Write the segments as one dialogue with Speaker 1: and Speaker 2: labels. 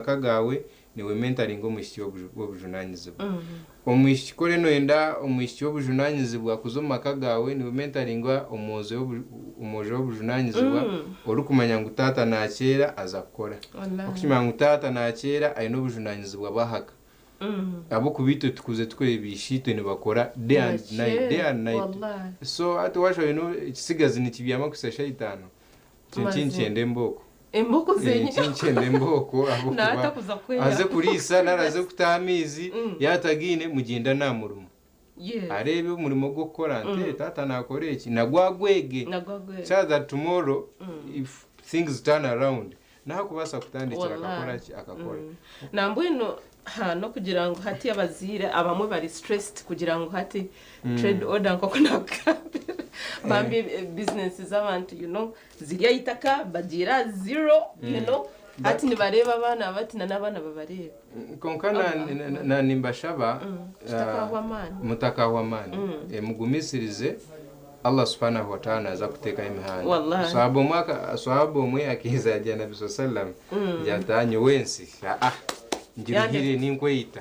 Speaker 1: Maka gaawe niiwe mentaringa omwishiki w'obujunanizibwa. Omwishiki ku oriyo noyenda omwishiki w'obujunanizibwa kuza omu maka gaawe niiwe mentaringa omwojo w'obujunanizibwa orikumanya ngu taata nakyeera aza kukora. Orikukimanya ngu taata nakyeera aine obujunanizibwa bw'aha ka. Ahabw'okuba itwe tukuze tukureeba ishitwe nibakora day and night, day and night. So hati waashusha oine ekisigazi nikibyama kuhitsya shaaha itaano, Ekyo tinkyenda embooko.
Speaker 2: Embooko zenyini.
Speaker 1: Tinkyenda embooko ahabw'okuba aze kuriisa nari aze kutaha amaizi yaaba atagaine mugyende aha murimo. Areebe omurimo gw'okukora nti taata naakora eki nagwo agwege so that tomorrow if things turn around naakubaasa kutandikira akakora ki akakora.
Speaker 2: Nambwenu n'okugira ngu hati abazaire abamwe bari stressed kugira ngu hati trade order nk'oku naakugambira bambi bizinesi z'abantu you know ziri aha itaka bagiire aha zero you know hati nibareeba abaana bati na n'abaana babareebe.
Speaker 1: Kwonka na nimbashaba
Speaker 2: Tutakahwa amaani.
Speaker 1: mutakahwa amaani mugumisirize Allah subhanahu wa ta'ala naza kuteekaho emihanda.
Speaker 2: Wallahi.
Speaker 1: Swahaba omwe aka swahaba omwe akaiza yaagira Nabbi swalla sallam agira ati aa nyowe ensi aa ngiruhire ninkweyita.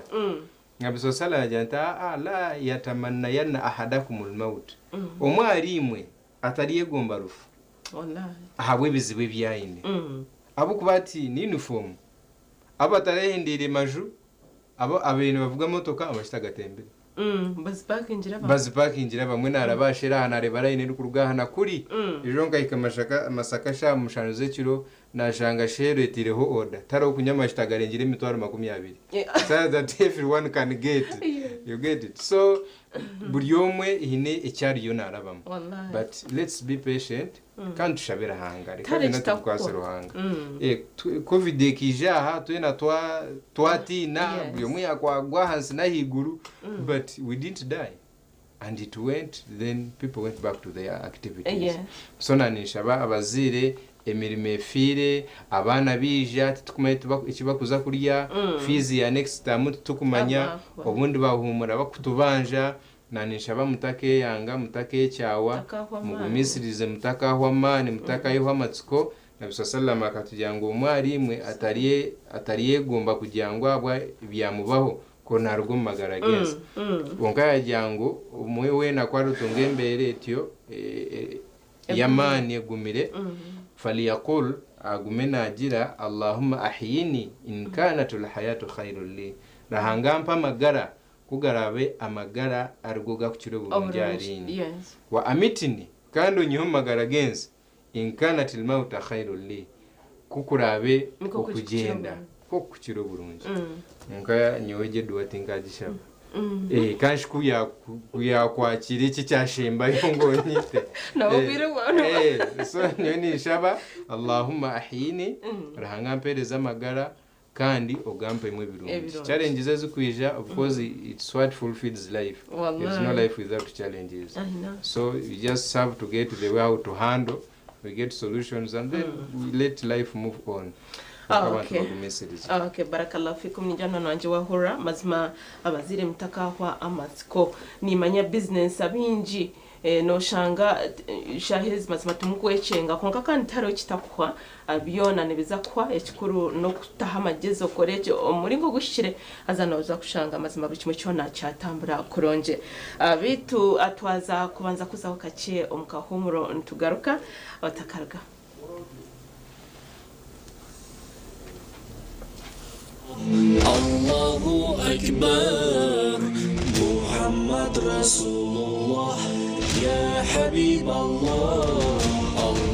Speaker 1: Nabbi swalla sallam agira ati aa la yatamannayanna ahadakumul maut omwe ahariimwe ataryegomba rufu
Speaker 2: Wallahi.
Speaker 1: ahabw'ebizibu ebi aine. Ahabw'okuba hati ni uniform abu batarehindiire maju Abo abaire nibavuga motoka amashita agatembire.
Speaker 2: Bazipakingira abamwe.
Speaker 1: Bazipakingira abamwe naaraba aha Shell aha naareeba layini erikuruga aha na kuri. Ejo nkahika Mashaka Masaka shaaha mushanju z'ekiro naashanga Shell etaireho oda. Tihariho kunywa amashita agarengire emitwaro 20. So that everyone can get. You get it? So buri omwe haine eki ariyo naarabamu.
Speaker 2: Wallaahi.
Speaker 1: But let's be patient. Kandi tushabe Ruhanga. Reka
Speaker 2: Tihariho
Speaker 1: byona tubikwase
Speaker 2: ekitakuhwa.
Speaker 1: Ruhanga. Covid ekaija aha twena twatiina buri omwe yakwagwa ahansi n'ahaiguru but we didn't die and it went then people went back to their activities. So na ninshaba abazaire emirimo efiire, abaana baija titukumanya eki bakuza kurya, fees ya next term titukumanya, obundi bahuumura bakutubanja. Na ninshaba mutakeyanga, mutakekyawa,
Speaker 2: Mutakahwa amaani.
Speaker 1: mugumisirize mutakahwa amaani, mutakaihwa amatsiko. Nabbi swa sallam akatugira ngu omwe ahariimwe atarye ataryegomba kugira ngu ahabwa ebyamubaho kwo naruga omu magara g'ensi. Kwonka yagira ngu omwe weena ku aritunga embeera etyo ey'amaani egumire, faliyaqul, agume naagira, Allahumma ahyini in kanat lhayatu khairun li, Ruhanga mpa amagara Ku garaabe amagara arigo gakukira oburungi ahariinye. Wa amitini, kandi onyihe omu magara g'ensi, in kanat al-mawta khairun li, ku kuraabe okugyenda kwo kukukira oburungi. Kwonka nyowe egyo eduwa tinkagishaba. Kandi shi ku yaakwakiira eki ekyashembayo ngu onyite. So nyowe ninshaba, Allahumma ahyini, Ruhanga ampeereze amagara, Kandi ogampemu ebirungi.
Speaker 2: Ebirungi.
Speaker 1: Challenges ezikwija of course it's what fulfills life. There is no
Speaker 2: Wallahi.
Speaker 1: life without challenges.
Speaker 2: I know.
Speaker 1: So you just have to get the way how to handle, we get solutions and then we let life move on.
Speaker 2: Ah,
Speaker 1: Kwonka abantu
Speaker 2: okay.
Speaker 1: bagumisirize.
Speaker 2: Ah, okay, barakallahu fikum ningira munywani wangye wahurira mazima abazaire mutakahwa amatsiko nimanya business abaingi Noshanga shaaha ezi mazima timukwekyenga kwonka kandi tihariho ekitakuhwa, byona nibiza kuhwa ekikuru n'okutaho amagyezi okore gye omu muringo oguhikire haza noza kushanga mazima buri kimwe kyona kyatambura kurungi. Beitu twaza kubanza kuzaho kakye omu kahuumuro nitugaruka otakarugaho.
Speaker 3: Allahu Akbar Muhammad Rasulullah Ya Habib Allah Allah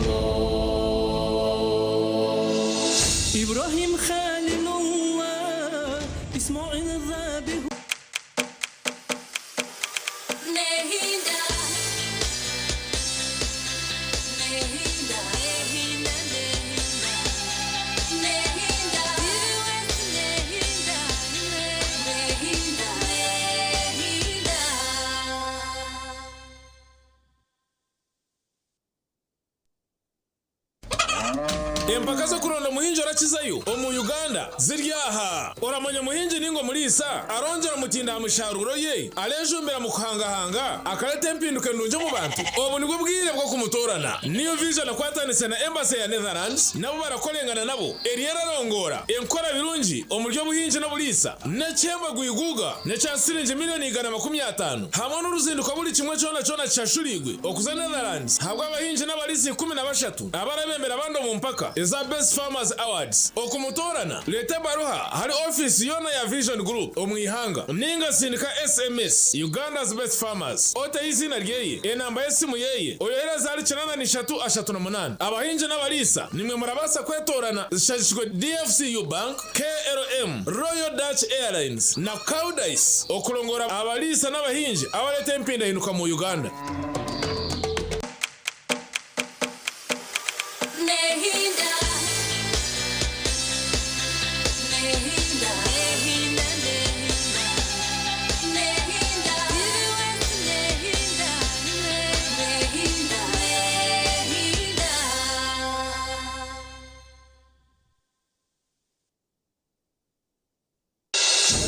Speaker 3: Ibrahim Khalilullah Ismail Dhabih
Speaker 4: Empaka z'okuronda omuhingi orakizayo omu Uganda ziri aha. Oramanya omuhingi ninga omuriisa arongyera omutindo aha misharuuro ye, arejumbira mu kuhangahanga akareta empinduka endungi omu bantu? Obu nibwo bwire bw'okumutoorana. New Vision ekwatanise na Embassy ya Netherlands nabo barakorengana nabo eriyo erarongoora enkora birungi omuri obuhingi n'oburiisa n'ekihembo gwiguuga n'ekya siringi milioni 150 hamwe n'oruzinduko buri kimwe kyona kyona kishashuriirwe okuza Netherlands ahabw'abahingi n'abariisa 13 abarabembera abandi omu mpaka eza Best Farmers Awards. Okumutoorana, reeta ebaruha ahari ofiisi yoona ya Vision Group omu ihanga ninga sindika SMS Uganda's Best Farmers oteho eiziina ryeye, enamba y'esimu yeye, oyohereze ahari 83 38. Abahingi n'abariisa nimwe murabaasa kwetoorana zishagikirwe DFCU Bank, KLM, Royal Dutch Airlines na Koudijs okurongora abariisa n'abahingi abareeta empindahinduka mu Uganda.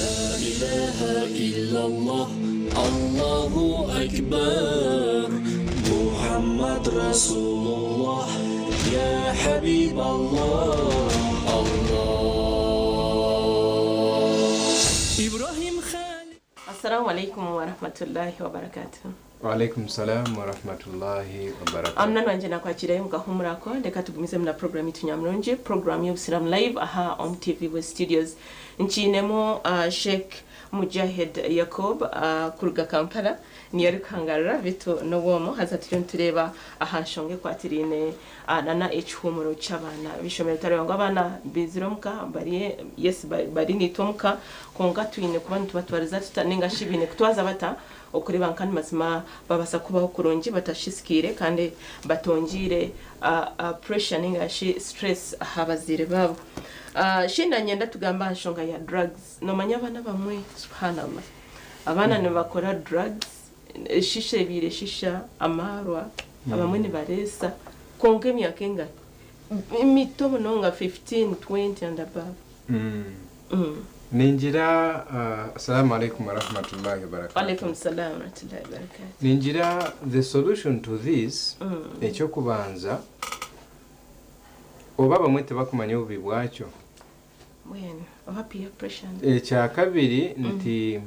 Speaker 3: لا إله إلا الله الله أكبر محمد رسول الله يا حبيب الله الله إبراهيم خالد
Speaker 2: Assalamu alaikum wa rahmatullahi wa barakatuh.
Speaker 1: Waalaikum salam wa rahmatullahi wa barakatuh.
Speaker 2: Amuna nwanje nakwakirayo mukahumurako reka tugumize muna program yitu nyamurungi program y'obusiramu live aha om tv west studios nkiinemu sheikh mujahid yacob kuruga kampala niyo arikuhangarira bitu n'obwomo haza turiyo nitureeba aha nshonga ekwatiriine nana ekihumuro ky'abaana b'ishomero tareba ngu abaana bizire omuka bari yes bari niitwe omuka kwonka twine kuba nitubatwariza tuta ninga shi biine kutwaza bata okureba nka mazima babasa kubaho kurungi batashisikiire kandi batongiire pressure ninga shi stress aha bazaire baabo. Shinda nyenda tugamba aha nshonga ya drugs. Nomanya abaana bamwe subhanallah abaana nibakora drugs eshisha ebiire shisha amarwa abamwe nibareesa kwonka emyaka engari mito munonga 15 20 and above.
Speaker 1: Ningira assalamu alaikum wa rahmatullahi wa barakatuh.
Speaker 2: Alaikum salam wa rahmatullahi wa barakatuh.
Speaker 1: Ningira the solution to this ekyokubanza oba bamwe tebakumanya obubi bwakyo.
Speaker 2: Mbwenu oba peer pressure.
Speaker 1: Ekyakabiri nti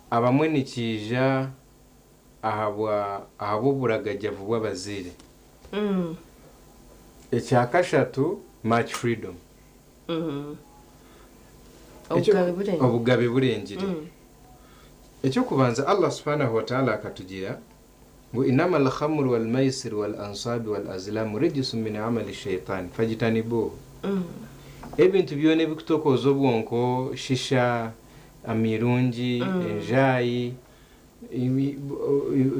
Speaker 1: abamwe nikiija ahabw'oburagajavu bw'abazaire. Ekyakashatu much freedom.
Speaker 2: Obugabe burengire.
Speaker 1: Obugabe burengire. Ekyokubanza Allah subhanahu wa ta'ala akatugira ngu inama alkhamru wal maisir wal ansabi wal azlamu rijsun min amali shaitani fajitanibuhu. Ebintu byona ebikutokoza obwonko shisha amirungi enjayi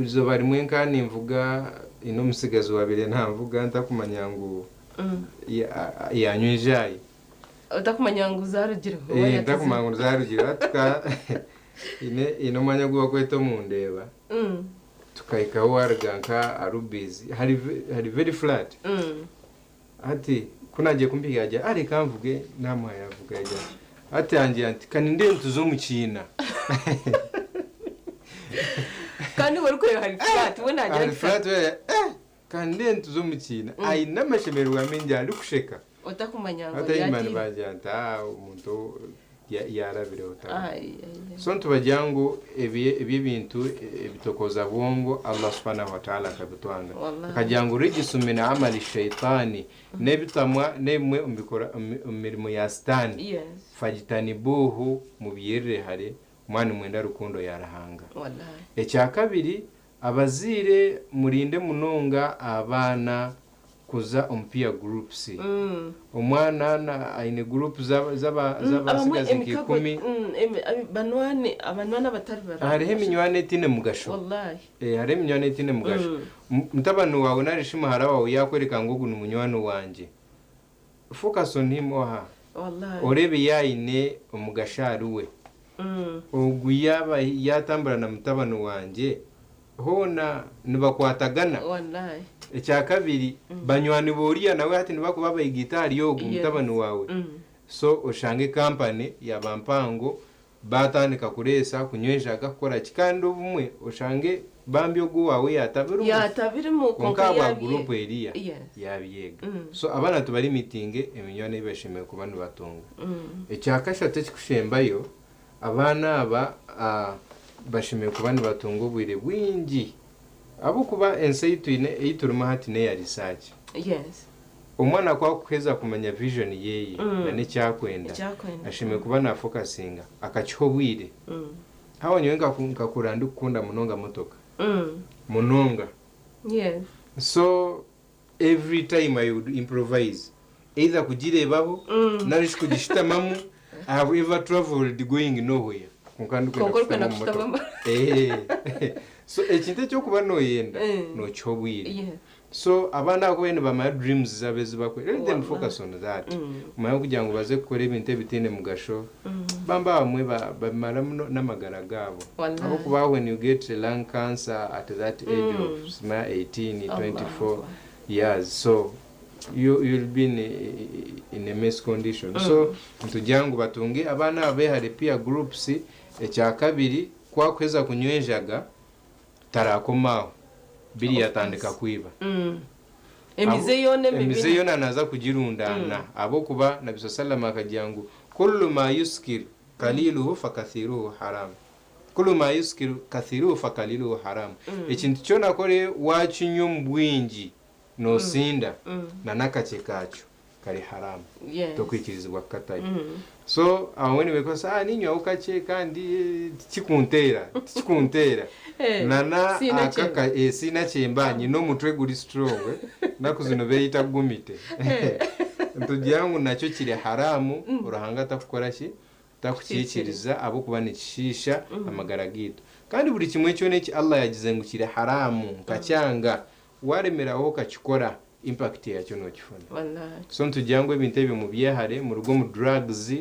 Speaker 1: izoba rimwe nka ninvuga ino omusigazi wabire ntanvuga ntakumanya ngu yanywa enjayi
Speaker 2: utakumanya ngu zarugireho
Speaker 1: ntakumanya ngu zarugireho tuka ine omwanya ogu bakweta omundeba tukahikaho waruga nka arubizi hari very flat. Ati kunagiye kumpiga yajya areka mvuge namuhaye avuga yajya ati yanjye ati kaninde ntuzo mu kiina
Speaker 2: kandi wari kureba hari flat we nagira
Speaker 1: hari flat we kaninde ntuzo mu kiina ayina amashemererwa mingi ari kusheka
Speaker 2: utakumanya ngo
Speaker 1: atayimana bagira nti omuntu yarabireho so ntubagira ngu ebyebintu ebitokoza bwongo Allah subhanahu wa ta'ala akabitwanga akagira ngu rigisu min amali shaitani n'ebitamwa n'ebimwe omu mirimo ya sitaani fagitanibuhu mubyerere hare omwana mwenda rukundo yarahanga. Ekyakabiri abazaire murinde munonga abaana kuza omu peer groups. Omwana aine group z'abasigazi nka 10
Speaker 2: banwani abanwana batari bara
Speaker 1: hariho eminywani etine mugasho
Speaker 2: wallahi
Speaker 1: hariho eminywani etine mugasho. Mutabani wawe narishi muhara wawe yakwereka ngu ogu ni munywani wanje focus on him or her
Speaker 2: wallahi
Speaker 1: orebe yaine omugasho ari we ogu yaba yatambura na mutabani wanje Hoona nibakwatagana.
Speaker 2: Wallahi.
Speaker 1: Ekyakabiri, banywani b'oriya nawe hati nibakuba baigaita ahari ogu mutabani waawe. So oshange kampani yaaba mpango, baatandika kureesa, kunywa enjaga, kukora ki kandi obumwe oshange bambi ogu owaawe yaatabirimu.
Speaker 2: Yaatabirimu
Speaker 1: Kwonka
Speaker 2: kwonka
Speaker 1: ahabwa
Speaker 2: yaabye.
Speaker 1: guruupu eriya yaabyega. So abaana tubarimitinge eminywani ei bashemereire kuba nibatunga. Ekyakashatu ekikushembayo, Abaana aba bashemereire kuba nibatunga obwire bwingi ahabw'okuba ensi ei twine ei turimu hati n'eya research.
Speaker 2: Yes.
Speaker 1: Omwana ku akuheza kumanya vision yeye na n'eki akwenda,
Speaker 2: Eki akwenda.
Speaker 1: ashemereire kuba na focusinga akakiha obwire. Haawa nyowe nkakura ndikukunda munonga motoka, munonga.
Speaker 2: Yes.
Speaker 1: So every time I would improvise either kugireebaho nari shi kugishutamamu I have ever travelled going nowhere kwonka ndikwenda
Speaker 2: Kwonka orikwenda
Speaker 1: kushutama omu motoka.
Speaker 2: kushutama
Speaker 1: Eh. So ekintu eky'okuba nooyenda nookiha obwire. So abaana abo ku bariyo nibamanya dreams zaabo ezi barikwenda let them
Speaker 2: Wallah.
Speaker 1: focus on that. Omanye kugira ngu baze kukora ebintu ebitaine mugasho bambi abamwe babimaramu n'amagara gaabo.
Speaker 2: Wallah.
Speaker 1: Ahabw'okuba when you get a lung cancer at that age of simanya 18,
Speaker 2: Allah
Speaker 1: 24
Speaker 2: Akbar.
Speaker 1: years so you you'll be in a, in a mess condition. So nitugira ngu batunge abaana aba behare peer groups. Ekyakabiri, ku akuheza kunywa enjaga tarakoma aho, biri
Speaker 2: Of
Speaker 1: yatandika
Speaker 2: course.
Speaker 1: kwiba.
Speaker 2: Emize yoona emibi.
Speaker 1: Emize yoona naza kugirundaana ahabw'okuba Nabbi sallam akagira ngu kullu ma yuskir kaliluhu fakathiruhu haram. Kullu ma yuskiru kathiruhu fakaliluhu haram. Ekintu kyona kore wakinywa omu bwingi nosinda na n'akakye kakyo kari haramu.
Speaker 2: Yes.
Speaker 1: Tokwikirizibwa kukatayo. So abamwe nibekozesa ah ninywaho kakye kandi eh, tikikunteera tikikunteera
Speaker 2: Eh,
Speaker 1: nana
Speaker 2: siina
Speaker 1: aka
Speaker 2: kyemba.
Speaker 1: eh, siina kyemba nyine omutwe guri strong eh, naku zino beyita gumite nitugira ngu nakyo kiri haramu Ruhanga takukora ki takukikiriza ahabw'okuba nikishiisha amagara gaitu kandi buri kimwe kyona eki Allah yagize ngu kiri haramu nkakyanga waremeraho okakikora impact yakyo nokifuna.
Speaker 2: Wallahi.
Speaker 1: So nitugira ngu ebintu ebyo mubyehare muruge omu drugs,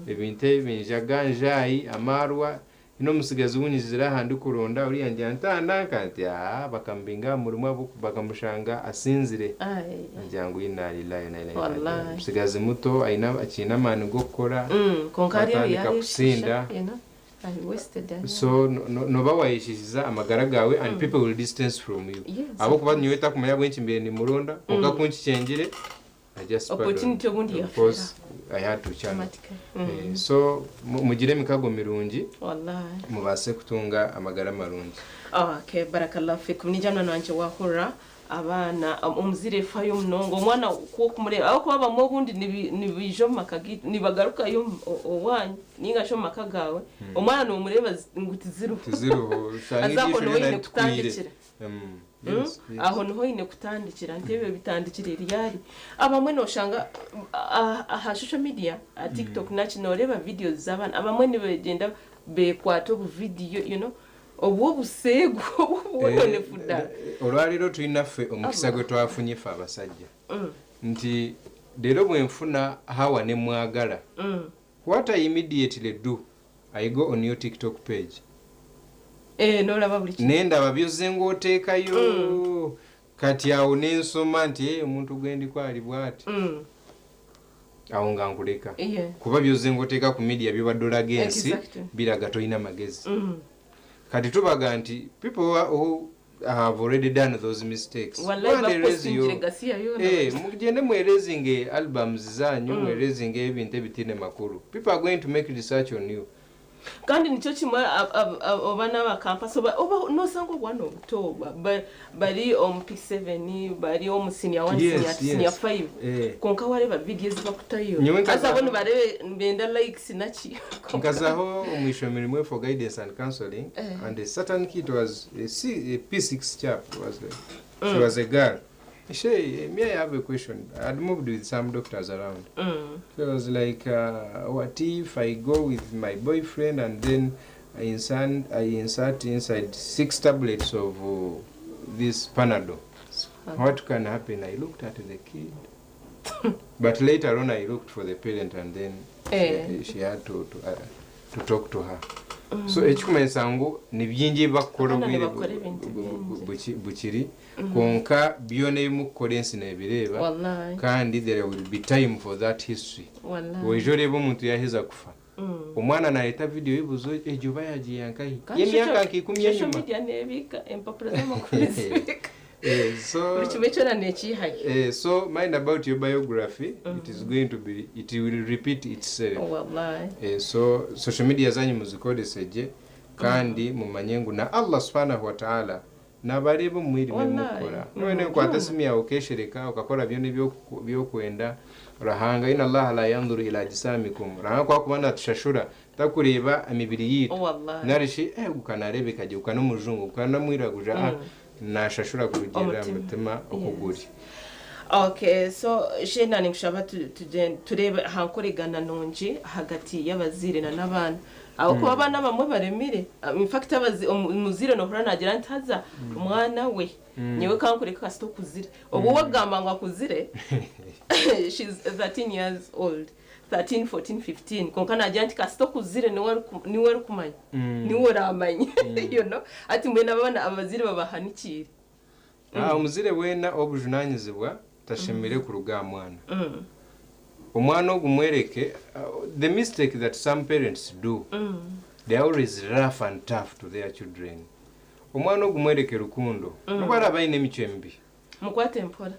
Speaker 1: ebintu ebi enjaga, njaayi, amaarwa. Haine omutsigazi ou nyizire aha ndikuronda oriya ngira nti ah nanka nti aah bakamubinga aha murimo ahabw'oku bakamushanga asinzire.
Speaker 2: Ai.
Speaker 1: Ngira ngu inna lillahi wa inna ilaihi raji'un.
Speaker 2: Wallahi.
Speaker 1: Omutsigazi muto aine akiine amaani g'okukora
Speaker 2: Kwonka hariyo
Speaker 1: atandika
Speaker 2: yayeshisha,
Speaker 1: kusinda.
Speaker 2: you know. I wasted that.
Speaker 1: So noba wayeshishiza amagara gaawe and people will distance from you.
Speaker 2: Yes,
Speaker 1: Ahabw'okuba
Speaker 2: of course.
Speaker 1: nyowe takumanya ahabw'enki mbaire nimuronda kwonka ku nkikyengire I just pardon
Speaker 2: Opportunity obundi yafera.
Speaker 1: because I had to channel.
Speaker 2: Automatically.
Speaker 1: So mugire emikago mirungi
Speaker 2: Wallahi.
Speaker 1: mubaase kutunga amagara marungi.
Speaker 2: Okay, barakallahu fikum. Ningira munywani wangye wahurira abaana omuzaire fayo munonga omwana ku okumureeba ahabw'okuba abamwe obundi nibaija omu maka gaitu nibagarukayo owaanyu nainga shi omu maka gaawe omwana nomureeba ngu tiziriho.
Speaker 1: Tiziriho oshanga
Speaker 2: Haza aho
Speaker 1: eriisho
Speaker 2: niho
Speaker 1: ryona
Speaker 2: oine
Speaker 1: ritukwire.
Speaker 2: kutandikira.
Speaker 1: Yes, yes.
Speaker 2: Aho niho oine kutandikira nti ebyo bitandikire ryari. Abamwe noshanga aha social media aha tiktok naki noreeba videos z'abaana abamwe nibagyenda bekwata obuvidiyo you know obwo obuseegu obwobonefu ddala.
Speaker 1: Olwaleero tulina ffe omukisa gwe twafunye ffe abasajja nti leero bwenfuna Hawa ne mwagala what I immediately do I go on your tiktok page
Speaker 2: Eh, nolaba buli kimu.
Speaker 1: Nendaba byozze ng'oteekayo kati awo nensoma nti eh, omuntu gwendiko ali bwati awo nga nkuleka kuba byozze ng'oteeka ku media byobadde olaga ensi biraga tolina magezi. Kati tubaga nti people who have already done those mistakes
Speaker 2: Wallahi
Speaker 1: go and erase
Speaker 2: bapostingire
Speaker 1: your
Speaker 2: gasiya yoona.
Speaker 1: Eh, mugende mwerezinge albums zanyu mwerezinge ebintu ebitiine makuru. People are going to make research on you.
Speaker 2: Kandi nikyo kimwe oba n'aba campus oba oba nosanga obwana obuto bari omu P7 bari omu senior 1 senior 2 senior 5 kwonka wareba video ezi bakutayo
Speaker 1: Nyowe
Speaker 2: haza bo
Speaker 1: nkazaho
Speaker 2: nibarebe nibenda likes naki.
Speaker 1: Nkazaho omu ishomero rimwe for guidance and counseling and a certain kid was a, C, a P6 chap was like, she was a girl. She, me, I have a question. I'd moved with some doctors around. She was like, what if I go with my boyfriend and then I insert inside 6 tablets of this Panadol? What can happen? I looked at the kid. But later on, I looked for the parent and then she had to talk to her. So ekikumanyisa ngu ni bingi ebi bakukora
Speaker 2: Abaana
Speaker 1: obwire
Speaker 2: nibakora ebintu bingi.
Speaker 1: bukiri kwonka byona ebi mukukora ensi neebireeba
Speaker 2: Wallahi.
Speaker 1: kandi there will be time for that history.
Speaker 2: Wallahi.
Speaker 1: Oija oreeba omuntu yaaheza kufa omwana nareeta vidiyo oyebuuza egyo oba yaagiiha nkahi
Speaker 2: Kandi
Speaker 1: y'emyaka nka ikumi
Speaker 2: social
Speaker 1: enyima.
Speaker 2: media neebiika empapura z'amakuru nizibiika.
Speaker 1: So
Speaker 2: Buri kimwe kyona neekiihayo.
Speaker 1: So mind about your biography, it is going to be, it will repeat itself.
Speaker 2: Wallahi.
Speaker 1: So social media zanyu muzikozese gye kandi mumanye ngu na Allah subhanahu wa ta'ala nabareeba omu mwirima
Speaker 2: Wallahi.
Speaker 1: ebimukukora. Noine nkwata esimu yawe okeshereka okakora byona ebyokwenda Ruhanga inna Allaha la yanduru ila ajsamikum. Ruhanga kwakuba natushashura takureeba emibiri yitu.
Speaker 2: Wallahi.
Speaker 1: Narishi ukanarebeka gye ukana omujungu ukana omwiraguja nashashura kurugiirira aha
Speaker 2: Omutima.
Speaker 1: mutima okuguri.
Speaker 2: Okay, so shena ninkushaba tureebe aha nkoregana nungi ahagati y'abazaire na n'abaana. Ahabw'okuba abaana abamwe baremire. In fact omuzaire nohurira naagira nti haza omwana we nyowe kankureka kasita okuzire. Obu wagamba ngu akuzire she's 13 years old. 13, 14, 15. Konka naagira nti kasita okuzire niwe orikumanya. Niwe oramanya. You know? Ati mbwenu abaana abazaire babahanikiire.
Speaker 1: Omuzire weena obujunanizibwa tashemire kuruga aha mwana. Omwana ogu mwereke the mistake that some parents do. They are always rough and tough to their children. Omwana ogu mwereke rukundo. Nobu araba aine emicwe emibi.
Speaker 2: Mukwate mpora.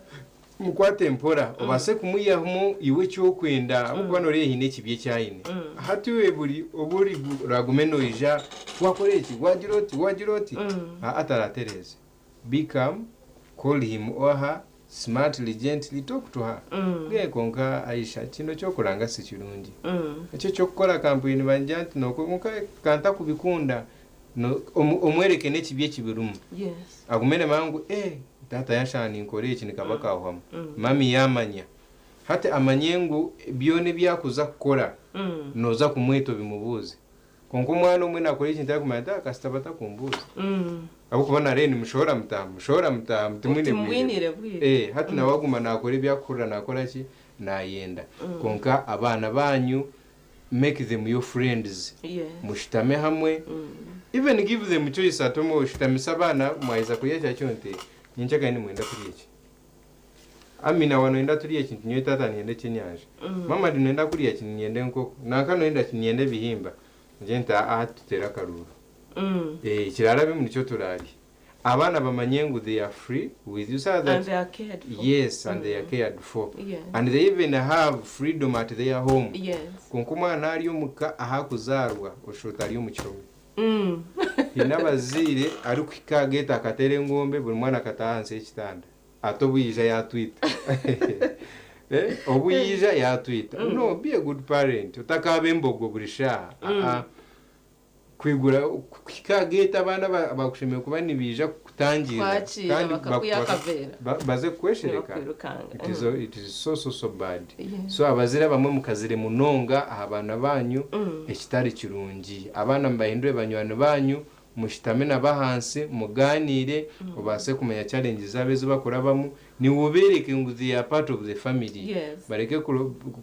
Speaker 1: Mukwate mpora obaase kumwihamu iwe eki orikwenda ahabw'okuba nooreeba haine ekibi eki aine. Hati iwe buri obu oragume noija wakora eki wagira oti wagira oti aa taratereeza. Be calm, call him or her smartly, gently talk to her. Mbwenu kwonka Aisha kinu ekyokuranga si kirungi. Eki ekyokukora kampwine nibangira nti kwonka kantakubikunda omwereke n'ekibi ekibirimu. Agume namanya ngu eh taata yanshanga ninkora eki nikaba kahwamu. Mami yamanya. Hati amanye ngu byona ebi arikuza kukora nooza kumweta obimubuuze. Kwonka omwana omwe nakora ekintu arikumanya ati kasita batakumbuuza. Ahabw'okuba nareeba nimushohora mutaaha mushohora mutaaha timwine bwire. Hati nawe aguma nakora ebi arikuhurira nakora ki nayenda. Kwonka abaana banyu make them your friends. Mushutame hamwe. Even give them choice ati oshutamise abaana mwaheza kurya kyakyo nti nyenkya nimwenda kurya eki. Amina wa noyenda turye eki nti nyowe taata niinyenda ekyenyanja. Mama ndi noyenda kurya ki niinyenda enkoko. Nanka noyenda ki niinyenda ebihimba. Ngire nti aa hati tuteere akaruuru. Ekiraarabemu nikyo turaarye. Abaana bamanye ngu they are free with you so that
Speaker 2: And they are cared for.
Speaker 1: Yes, and they are cared for. And they even have freedom at their home. Kwonka omwana ari omuka ahu arikuzaarwa oshusha oti ari omu kihome. Haine abazaire arikuhika aha geeti akateera engombe buri mwana akataaha ahansi y'ekitanda. Ati obu yaija yaatwita. Obu yaija yaatwita. No, be a good parent. Otakaaba embogo buri shaaha. Aa. Kwigura kuhika aha geeti abaana abakushemereire kuba nibaija kukutangirira
Speaker 2: Kwakira
Speaker 1: kandi
Speaker 2: bakakuha akaveera.
Speaker 1: baze kukweshereka.
Speaker 2: Nibakwirukanga.
Speaker 1: It is, it is so so so bad. So abazaire abamwe mukazire munonga aha baana banyu ekitari kirungi. Abaana mubahindure banywani banyu, mushutame nabo ahansi mugaaniire obaase kumanya challenges zaabo ezi bakurabamu niiwe obeereke ngu they are part of the family. Bareke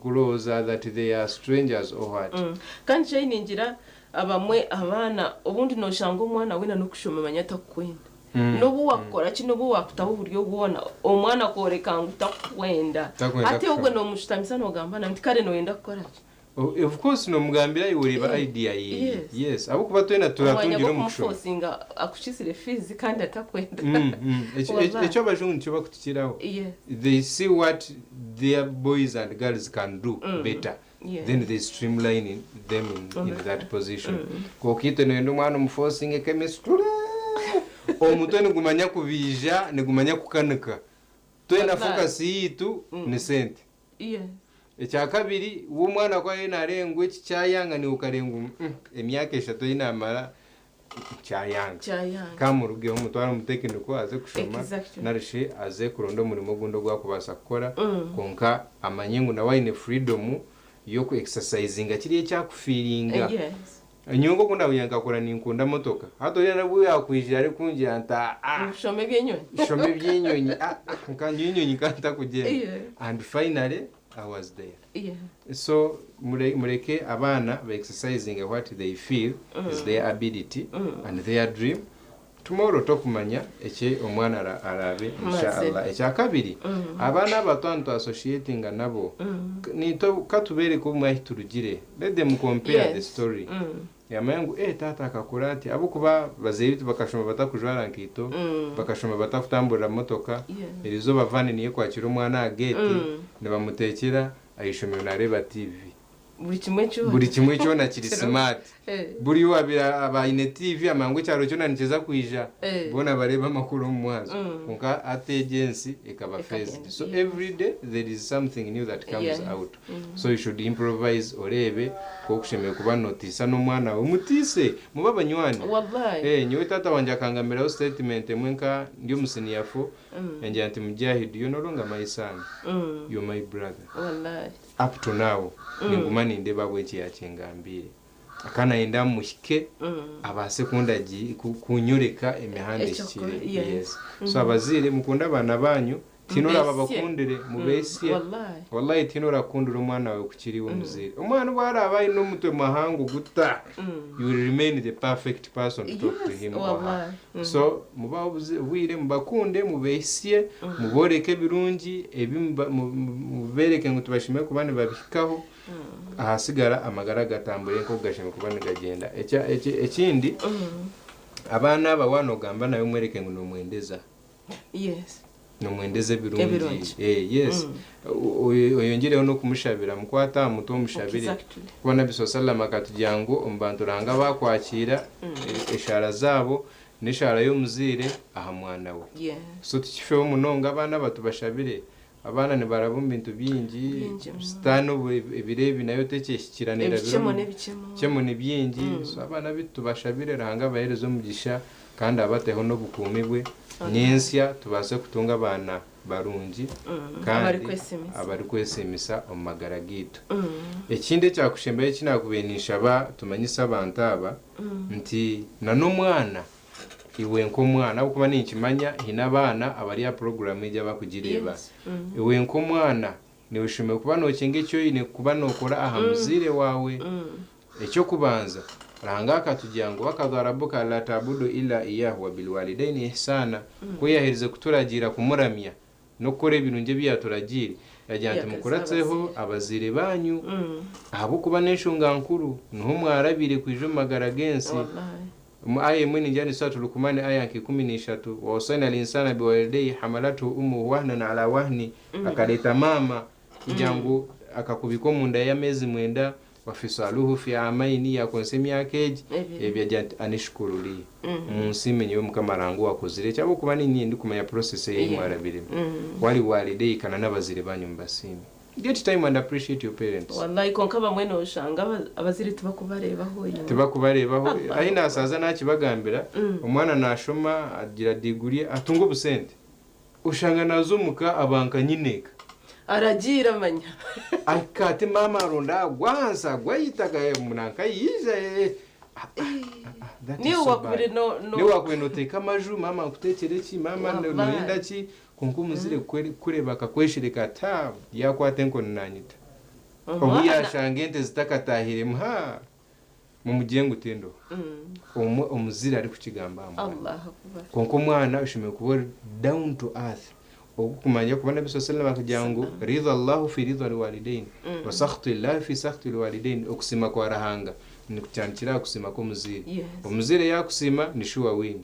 Speaker 1: kurowooza that they are strangers or what.
Speaker 2: Kandi Jane ningira abamwe abaana obundi noshanga omwana weena n'okushoma manya atakukwenda. N'obu wakukora ki n'obu wakutaho oburyo bwona omwana akworeka ngu takukwenda.
Speaker 1: Takwenda
Speaker 2: Hati obwo
Speaker 1: kushoma.
Speaker 2: nomushutamisa nogamba nawe nti kare noyenda kukora ki?
Speaker 1: Of course nomugambira iwe oreeba idea yeye. Yes, ahabw'okuba twena
Speaker 2: Omwanya
Speaker 1: turatungire omu kushoma.
Speaker 2: gw'okumufosinga akukizire fees kandi atakwenda.
Speaker 1: Ekyo abajungu nikyo bakutukiraho. They see what their boys and girls can do better. Then they streamline them in that position. Kwonka itwe noyenda omwana omufosinge chemistry. Omutwe nigumanya kubiija, nigumanya kukanika. Twena focus yitu ni sente. Ekyakabiri, we omwana ku ariyo nareeba ngu eki kyayanga niiwe okareeba ngu emyaka eshatu ei naamara kyayanga.
Speaker 2: Kyayanga.
Speaker 1: Kamurugeho mutware omu tekiniko aze kushoma nari shi aze kuronda omurimo ogundi ogu arikubaasa kukora kwonka amanye ngu nawe aine freedom y'oku exercisinga kiriya eki arikufiiringa. Nyowe nk'oku naahuurira nkakura ninkunda motoka. Hati oriya nabwo yaakwija arikungira nti aa.
Speaker 2: Shoma eby'enyonyi.
Speaker 1: Shoma eby'enyonyi. Nka nyowe enyonyi nka ntakugyenda. And finally I was there.
Speaker 2: Yeah.
Speaker 1: So mureke abaana ba exercising what they feel is their ability and their dream. Tomorrow tokumanya eki omwana arabe, inshallah. Ekyakabiri, abaana abato hanu associatinga nabo, nito katubereke omwe turugire. Let them compare the story. Yamanya ngu tata akakora ati, abukuba bazeyi bitu bakashoma batakujwara nkaito, bakashoma batakutamburira motoka. Erizoba vani niyo kwakira omwana aha gate, nibamutekera ayishomero, nareba TV.
Speaker 2: Buri kimwe cyose.
Speaker 1: Buri kimwe kyona kiri smart. Buri wabira abaine TV amangu ekyaro kyona nikiza kwija, bona bareba amakuru omu mwazo. Konka ate agency ekaba
Speaker 2: Ekagenda,
Speaker 1: phased. So every day there is something new that comes out, so you should improvise, orebe kokushemeye kuba notisa n'omwana wawe, mutise, mube abanywani.
Speaker 2: Wallahi.
Speaker 1: Nyowe tata wanje akangambiraho statement emwe nka ndi omusiniyafu, yangira nti, "Mujahid, you no longer my son, you're my brother."
Speaker 2: Wallahi.
Speaker 1: Up to now ninguma nindeba bweki yakingambire, akanayenda muhike abase kunyoreka emihanda
Speaker 2: Ekyokora,
Speaker 1: ehikire.
Speaker 2: yes.
Speaker 1: Yes, so abaziire, mukunde abaana banyu, tinoraba
Speaker 2: Mubesye.
Speaker 1: bakundire, mubesye.
Speaker 2: Wallahi.
Speaker 1: Wallahi, tinorakundira omwana wawe kukiriwe omuziire. Omwana bwaraba aine omutwe mahango guta, you will remain the perfect person to talk to him or her.
Speaker 2: Wallahi.
Speaker 1: So mubaho obwire, mubakunde, mubesye, muboreke ebirungi ebi, mubereke ngu tubashime kuba nibabihikaho. Ahasigara amagara gatambure nk'oku gashemeye kuba nigagenda. Ekindi, abaana aba wana ogamba nawe, mwereke ngu nomwendeza, nomwendeza ebirungi.
Speaker 2: Ebirungi.
Speaker 1: Yes, oyongereho n'okumushabira, mukwata aha mutwe omushabire. Kuba Nabi sallam akatugira ngu omu bantu Ruhanga bakwakira eshaara zaabo n'eshaara y'omuziire aha mwana we. So tukifeho munonga, abaana batubashabire. Abaana nibaraba omu bintu bingi.
Speaker 2: Bingi,
Speaker 1: Sitaani obu ebiro ebi nayo tekyeshikiranira.
Speaker 2: Ebikemo n'ebikemo.
Speaker 1: Bikemo ni bingi. So abaana bitu tubashabire, Ruhanga abahereze omugisha kandi abateho n'obukuumi bwe n'ensya, tubaase kutunga abaana barungi kandi
Speaker 2: abarikwesimisa.
Speaker 1: Abarikwesimisa omu magara gaitu. Ekindi ekyakushembayo ekinakubaire ninshaba tumanyise abantu aba nti na n'omwana, iwe nk'omwana, ahabw'okuba ninkimanya hine abaana abari aha poroguramu egi abakugireeba, iwe nk'omwana niweshome kuba nokinga eki oine kuba nokora aha muziire wawe. Ekyokubanza, Ruhanga akatugira ngu wakadha rabbuka la tabudu illa iyahu wa bilwalidaini ihsana. Ko yaherize kuturagira kumuramya n'okukora ebirungi ebi yaturagiire, yagira nti
Speaker 2: Yakaza
Speaker 1: mukuratseho abaziire banyu, ahabw'okuba n'enshonga nkuru niho mwarabire kwija omu magara g'ensi.
Speaker 2: Wallahi.
Speaker 1: Mu aya imwe ningira ni suratu Lukumani, aya nka 13, wawasaina linsana biwalidayhi hamalatuhu ummuhu wahnan ala wahni, akaleta mama kugira ngu akakubika omunda y'amezi 9, wafisaluhu fi amaini, yakonsa emyaka egi
Speaker 2: 2.
Speaker 1: Ebyo agira nti anishkuru li, munsiime nyowe Mukama rangu wakozire ekyabokuba ninye ndikumanya process eyi mwarabiremu. Wali walidayhi, kana n'abazire banyu mubasiime. Get time and appreciate your parents.
Speaker 2: Wallahi, konka bamwe noshanga abazire tibakubarebaho you.
Speaker 1: Tibakubarebaho.
Speaker 2: Allah.
Speaker 1: Ahi nasaza nakibagambira, omwana nashoma agira diguri, atunga obusente, ushanga nazomuka abanka nyineka.
Speaker 2: Aragira amanya.
Speaker 1: Akati mama aronda agwansa gwayitaga munanka yiza.
Speaker 2: Niwe wakubire no no.
Speaker 1: Niwe wakubire noteka amaju, mama nkutekere ki, mama
Speaker 2: Wallahi.
Speaker 1: noyenda ki? Konka omuzire kureba akakweshereka ta yakwata enkoni nanyita obu yashanga ente zitakatahiremu ha mumugire ngu tindo. Omuzire ari kukigamba aha mwana.
Speaker 2: Allah akbar.
Speaker 1: Konka omwana oshemereire kuba ori down to earth, okumanya kuba Nabi sallam akagira ngu ridha Allahu fi ridha alwalidain wa sakhtu llahi fi sakhti alwalidain. Okusima kwa Ruhanga nikutandikira aha kusima kw'omuziire. Omuziire yakusima ni sure win.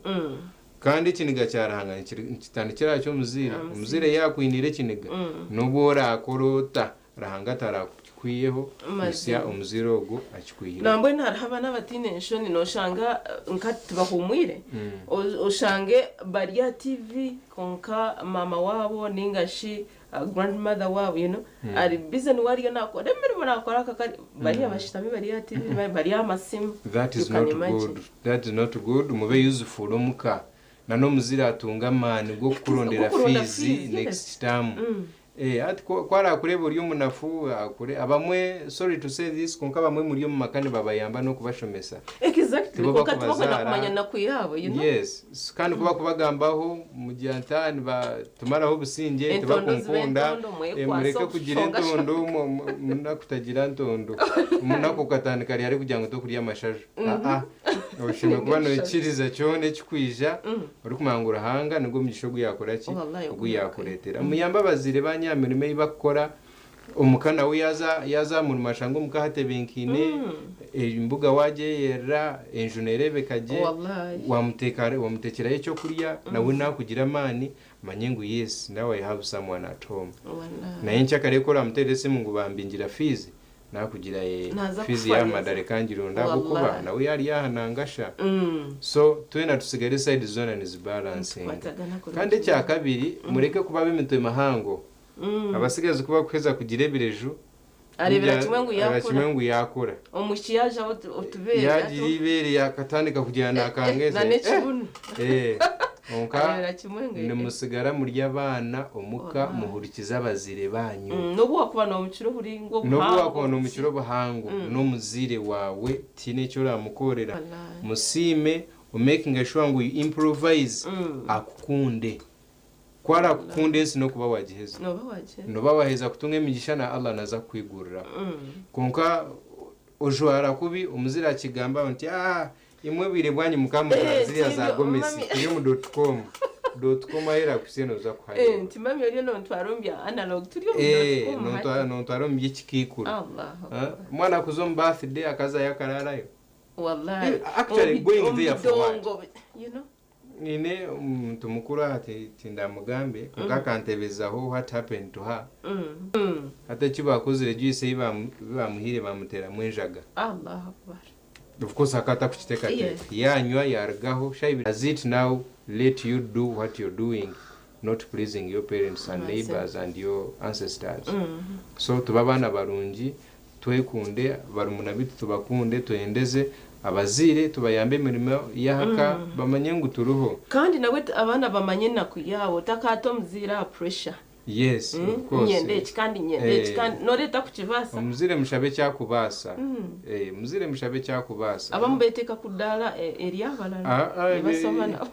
Speaker 1: Kandi ekiniga kya Ruhanga nikitandikira aha ky'omuziire. Omuziire yakwinira ekiniga, n'obu orakora ota, Ruhanga tarakikwiyeho.
Speaker 2: Mazima.
Speaker 1: Kusya omuziire ogwo akikwihire.
Speaker 2: Nambwenu hariho abaana abatiine enshoni, noshanga nka tibahumwire. Oshange bari aha TV, konka mama wabo ningashi grandmother wabo ari busy, niwe ariyo nakora emirimo, nakora akakari, bariya bashitami bari aha TV, bari aha masimu.
Speaker 1: That
Speaker 2: You
Speaker 1: is
Speaker 2: can
Speaker 1: not
Speaker 2: imagine.
Speaker 1: good, that is not good. Mube useful omuka, na n'omuzire atunga amaani g'okukurondera
Speaker 2: G'okuronda
Speaker 1: fees
Speaker 2: fees, yes.
Speaker 1: next term. Hati ku arakureeba ori omunafu, abamwe, sorry to say this, kwonka abamwe muri omu maka nibabayamba n'okubashomesa.
Speaker 2: Exactly.
Speaker 1: Tibo
Speaker 2: Konka tibakwenda
Speaker 1: bakubazaara.
Speaker 2: kumanya naku yaabo.
Speaker 1: Yes, kandi kuba kubagambaho mugira nti, "Ah, nibatumaraho obusingye,
Speaker 2: Entondo ziba
Speaker 1: tibakunkunda."
Speaker 2: entondo, mwekwasa
Speaker 1: Mureke kugira
Speaker 2: obushonga.
Speaker 1: entondo, munaku tagira ntondo. Omunaku okatandika ryari kugira ngu tokurya amashaju? Ah, oshemere kuba noikiriza kyona ekikwija, orikumanya ngu Ruhanga nigwo omugisha ogu yakora ki,
Speaker 2: Wallahi,
Speaker 1: ogu
Speaker 2: ogu
Speaker 1: yakureetera. Muyambe abazaire banyu aha mirimo ei bakukora. Omuka nawe yaza aha murimo ashanga omuka hatebenkiine, embuga wagyeyerera, enju neerebeka gye,
Speaker 2: Wallahi.
Speaker 1: wamuteekerayo ekyokurya, nawe nakugira amaani, manye ngu yes, now I have someone at home.
Speaker 2: Wallahi.
Speaker 1: Naye nkyakare ko oramuteera esimu ngu bambingira fees, nakugira
Speaker 2: Naza
Speaker 1: fees
Speaker 2: kufa
Speaker 1: yamadare kangironda ahabwokuba
Speaker 2: Wallahi.
Speaker 1: nawe yari yahanangasha. So twena tusigare side zona nizibalansinga.
Speaker 2: Tukwatagana kurungi.
Speaker 1: Kandi ekya kabiri, mureke kuba b'emitwe mihango. Abasigazi kuba kuheza kugira ebireju,
Speaker 2: Arebera kimwe ngu
Speaker 1: arebera kimwe
Speaker 2: yakura.
Speaker 1: Ngu yakura.
Speaker 2: Omushiki yaje aho otubeere.
Speaker 1: Yagira ibere yakatandika kugira nakangeze.
Speaker 2: Na n'ekibunu.
Speaker 1: Konka
Speaker 2: Arebera kimwe ngu
Speaker 1: nimusigara muri abaana omuka,
Speaker 2: Wallahi.
Speaker 1: muhurikize abazire banyu.
Speaker 2: N'obu wakuba n'omukiro oburingwa.
Speaker 1: N'obu wakuba n'omukiro obuhango n'omuziire wawe, tiine eki oramukorera.
Speaker 2: Wallahi.
Speaker 1: Musiime, omakinga sure ngu you improvise, akukunde. Ku arakukunda, ensi n'okuba wagiheza.
Speaker 2: Noba wagye.
Speaker 1: Noba waheza kutunga emigisha na Allah naza kukwigurira. Konka ojwara kubi, omuzire akigamba nti, "Ah, imwe bwire bwanyu mukamujwara ziriya za gomesi, turi mu .com .com ahera kusiye noza kuhareba."
Speaker 2: Nti mami oriyo nontwara omu bya analog, turi omu .com hati.
Speaker 1: Nontwara omu by'ekikiikuru.
Speaker 2: Allah.
Speaker 1: Ah, omwana akuza omu birthday akazayo akararayo.
Speaker 2: Wallahi.
Speaker 1: Actually, going there for what?
Speaker 2: Omubidongo, you know.
Speaker 1: Nine omuntu mukuru aha, tindamugambe, konka akantebezaho what happened to her. Hati eki bakozire, juice ei bamuhiire bamuteramu enjaga.
Speaker 2: Allah akbar.
Speaker 1: Of course akata kukiteekateeka, yanywa yarugaho. Shai, does it now let you do what you're doing, not pleasing your parents and
Speaker 2: That's it.
Speaker 1: neighbors and your ancestors? So tuba abaana barungi, twekunde, barumuna bitu tubakunde, twendeze abaziire, tubayambe emirimo y'ahaka, bamanye ngu turuho.
Speaker 2: Kandi nawe abaana bamanye enaku yaabo, takaata omuziire aha pressure.
Speaker 1: Yes, of course.
Speaker 2: Nyenda eki kandi nyenda eki, kandi noreeta kukibaasa.
Speaker 1: Omuzire mushabe kyakubaasa. Muzire mushabe kyakubaasa.
Speaker 2: Abamu beteeka ku ddaala eri abalala
Speaker 1: Ah, ah,
Speaker 2: ne basoma nabo.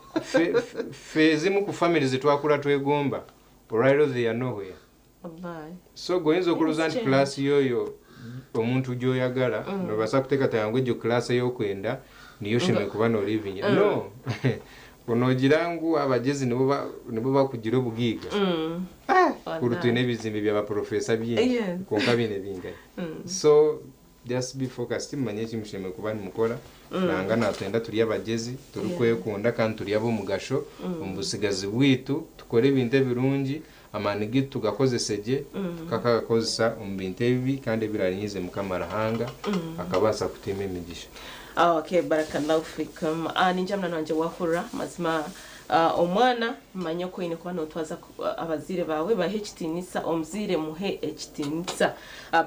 Speaker 1: Ffe ezimu ku family zetwakula twegomba, olwaliro they are nowhere.
Speaker 2: Wallahi.
Speaker 1: So goyinza okulowooza nti
Speaker 2: Change.
Speaker 1: class yoyo omuntu gyoyagala, nobasa kuteekateeka ngu egyo class ey'okwenda niyo shemere kuba nolivinga. No, onogira ngu abagezi nibo bakugira obugiiga. Kuru twine ebizimbe byabaprofesa bingi, konka biine bingahi? So just be focused, mumanye ekimushemere kuba nimukora. Nanga natwenda turi abagezi, turikwekunda kandi turi ab'omugasho omu busigazi bwitu. Tukore ebintu ebirungi, amaani gitu tugakozese gye, tukakagakozesa omu bintu ebibi kandi ebirarinyize Mukama Ruhanga akabaasa kutima emigisha.
Speaker 2: Ah, okay, barakallahu fikum. Ninja mwana wanje wahurra mazima. Omwana manya ko oine kuba notwaza abaziire bawe, bahe ekitiinisa, omuziire muhe ekitiinisa.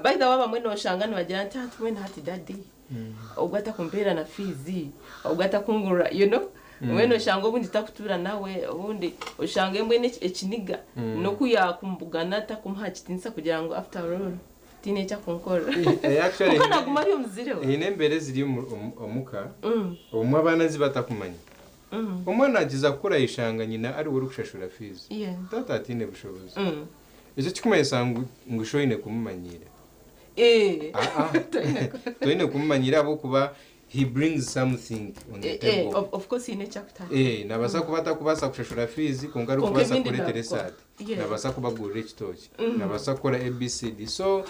Speaker 2: By the way, abamwe noshanga nibagira nti, "Ah, twena hati daddy obwo atakumpeera na fees, obwo atakungurira," mbwenu oshanga obundi takutuura nawe, obundi oshanga mbwenu ekiniga nokuyakumbugana takumuha kitiinisa kugira ngu after all tiine ekyakunkorera.
Speaker 1: Actually,
Speaker 2: Kuko naguma ari omuzire we.
Speaker 1: Hiine embeera eziri omuka omwe abaana zibatakumanya. Omwana agiza kukura ayeshanga nyina ari we orikushashura fees, tata atiine bushobozi. Ekyo kikumanyisa ngu sho oine kumumanyira. Ah, ah. Toine kumumanyira ahabwokuba he brings something on the table.
Speaker 2: Of course ine ekyakutandika.
Speaker 1: Nabasa kuba atakubaasa kushashura fees, konka
Speaker 2: Konka
Speaker 1: arikubaasa
Speaker 2: ebindi
Speaker 1: kureetera
Speaker 2: nabikora.
Speaker 1: esaati, nabasa kubagurira ekitoki, nabasa kukora ABCD. So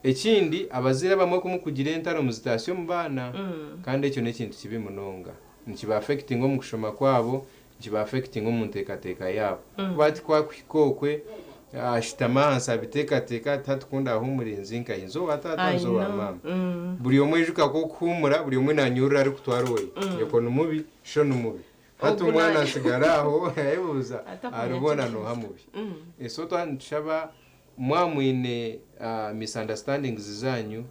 Speaker 1: ekindi, abazaire abamwe kumukugira entaro muzitaasya omu baana, kandi ekyo n'ekintu kibi munonga. Nikiba affecting omu kushoma kwabo, nikiba affecting omu nteekateeka yaabo. Kuba ati kwakuhika okwe ashitama ahansi abiteekateeka, tatukunda ahumurinzi nkahi nze owa taata,
Speaker 2: I
Speaker 1: nze owa
Speaker 2: know.
Speaker 1: maama. Buri omwe ijuka ko kuhumura, buri omwe nanyurura arikutwara oye, nyoko ni mubi, sho ni mubi. Hati
Speaker 2: Ogu
Speaker 1: omwana asigara aho ayebuuza
Speaker 2: Atakumanya
Speaker 1: aribona
Speaker 2: ekyo.
Speaker 1: noha mubi. So nitushaba mwamwine misunderstandings zanyu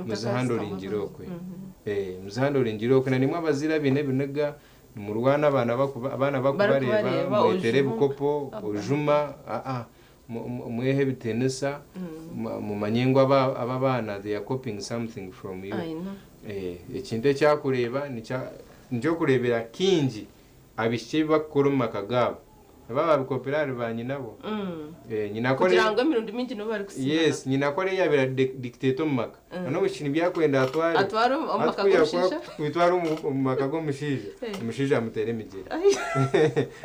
Speaker 1: muzihandlingire okwe. Muzihandlingire okwe. Na nimwe abazire abiine ebiniga, nimurwana, abaana abaana bakubareeba,
Speaker 2: Barikubareeba,
Speaker 1: mwetere
Speaker 2: ojuma.
Speaker 1: ebikopo, ojuma. Aa, Mwehe ebitiinisa, mumanye ngu aba abaana they are copying something from you.
Speaker 2: I know.
Speaker 1: Ekintu eki arikureeba nikyokureebera kaingi abaishiki ebi barikukora omu maka gaabo nibaba babikopera ahari baanyinabo. Nyina ku
Speaker 2: Kugira ngu emirundi mingi nibo barikusiimana.
Speaker 1: Yes, nyina ku ariyo yaabaire ari dictator omu maka, na n'omwishiki nibyo arikwenda atware.
Speaker 2: Atware omu
Speaker 1: Hati
Speaker 2: maka
Speaker 1: ku yaakuba
Speaker 2: g'omushaija.
Speaker 1: kubitwara omu maka g'omushaija, omushaija amuteera emigyere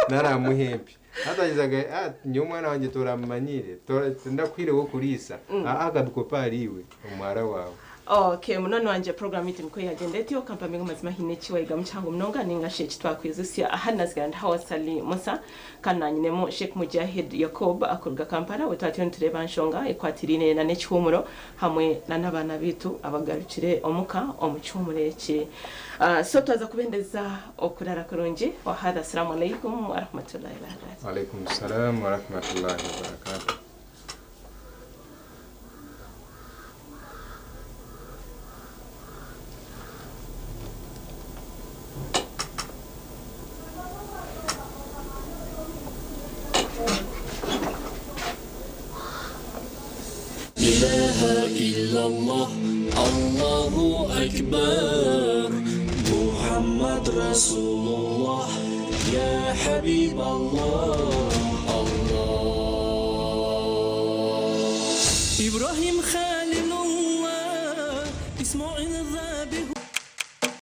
Speaker 1: nari amuha empi. Hati agizaga ati nyowe omwana wangye toramumanyire, tindakuhaire w'okuriisa, aa akabikopa ahari iwe omuhara waawe.
Speaker 2: Okay, munywani wangye program yaitu nikwo yagyenda etyo, kampamye ngu mazima haine eki wayigamu kihango munonga ninga shi eki twakwijutsya. Aha nazigara ndi Hawa Ssali Musa kandi nanyinemu Sheikh Mujahid Yakub akuruga Kampala we twatyo nitureeba nshonga ekwatiraine na n'ekihuumuro hamwe na n'abaana baitu abagarukire omuka omu kihuumuro eki. So twaza kubendeza okurara kurungi. Wahadha Assalamu alaikum warahmatullahi wabarakatuh.
Speaker 1: Walaikum salam warahmatullahi wabarakatuh.
Speaker 3: Ilaha illallah, Allahu Akbar, Muhammad Rasulullah, Ya Habib Allah.